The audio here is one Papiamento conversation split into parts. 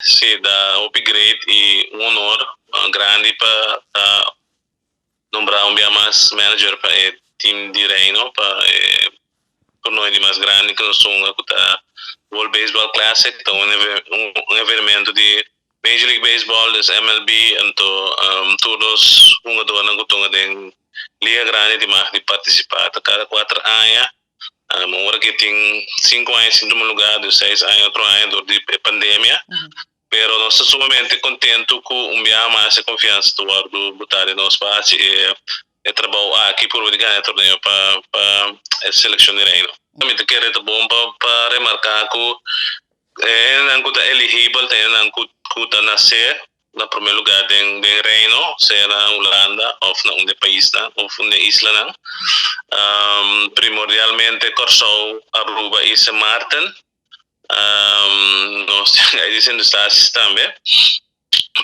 Si, ta hopi great y un honor grandi pa nombra un dia mas manager pa e team di Reino, pa e torneo di mas grandi cu nos tin, cu ta World Baseball Classic, ta un evento di Major League Baseball, dus MLB, anto tur hungadornan cu ta den liga grandi tin mag di participa cada 4 aña. Awor cu tin 5 aña sin tuma luga, di 6 aña, otro aña door di pandemia. Pero nos ta sumamente contento cu un biaha mas e confiansa ta wordo bota den nos pa e trabou aki pa gana e torneo pa e seleccion di Reino. Tambe ta kere ta bon pa remarca cu nan cu ta eligibel, ta nan cu ta nace na prome luga den Reino, sea na Hulanda of na un pais of un isla nan. Primordialmente Corsou, Aruba y Sint Maarten. Nos ey Sint Eustatius tambe.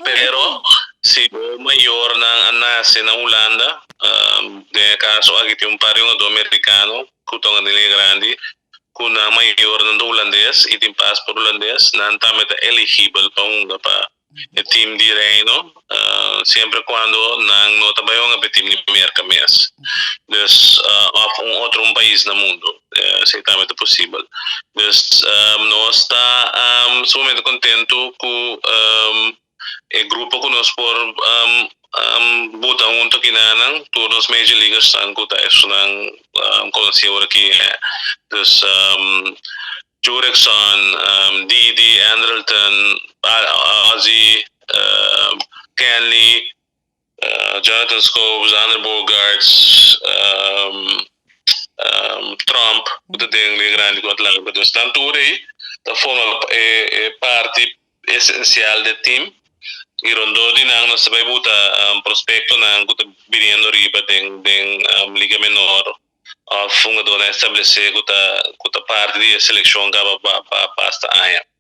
Pero si e mayornan a nace na Hulanda, den caso aki tin un par di americano cu ta den grandi, cu nan mayornan ta hulandes y tin paspoort hulandes, nan tambe ta eligibel pa e team di Reino, semper cuando nan no ta bay pa team di Merca mes. Dus of un otro un pais na mundo, esey tambe ta posibel. Dus nos ta sumamente contento cu e grupo cu nos por bota hunto aki nan, tur nos major leaguers nan cu ta nan conoci aki. Dus Jurickson, Didi, Andrelton, Ozzy, Kenley, Jonathan Schoop, Xander Bogaerts, Tromp, cu tin grandi cu Atlanta. Dus nan tur ey ta forma e parti esencial di e team. Y rond di nan nos ta bay bota prospectonan cu ta bini riba den liga menor of hungador estableci cu ta parti di seleccion cu pa pa esta aña.